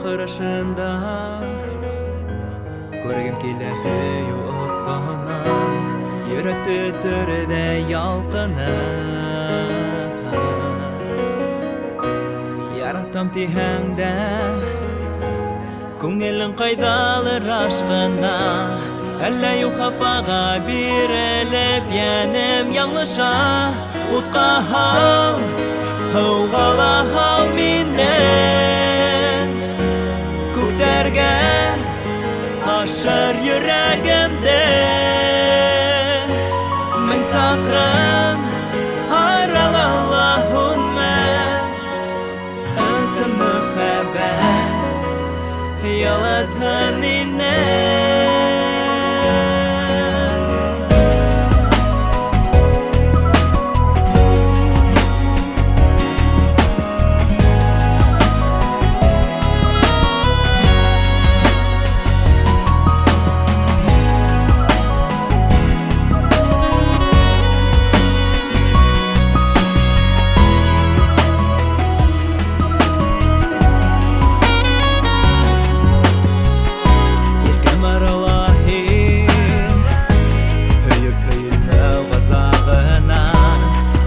ҡарашында күргем килә һөйөү осҡонон, йөрәкте төрҙә ялҡыны. Яратам тиһәң дә, күңелең ҡайҙалыр ашҡына. Әллә юҡ хафаға бирелеп, йәнем яңылыша. Утҡа һал, һыуға ла һал мине, күктәргә ашыр йөрәгемде. Мең саҡрым арала ла һүнмәҫ ысын мөхәббәт йылытһын ине. Иркәм арала һин, һөйөп һөйөлмәү ғазабынан,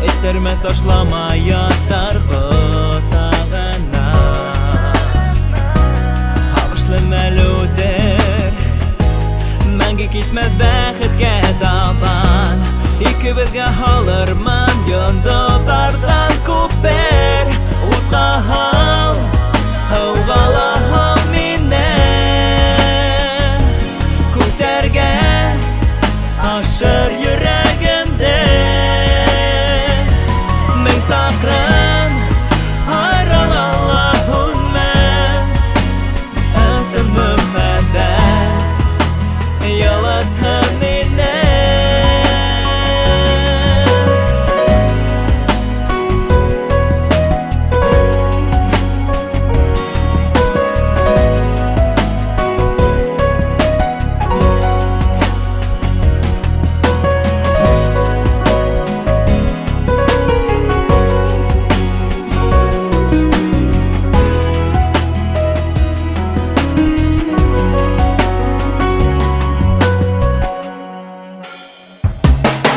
этәрмә ташлама ятар ҡосағына. Һағышлы мәл үтер, мәңге китмәҫ бәхеткә табан. Икебеҙгә һалырмын йондоҙҙарҙан күпер. Утҡа һал, һыуға ла һал мине, күктәргә ашыр йөрәгемде. Мең саҡрым арала ла һүнмәҫ ысын мөхәббәт йылытһын ине.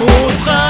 Утҡа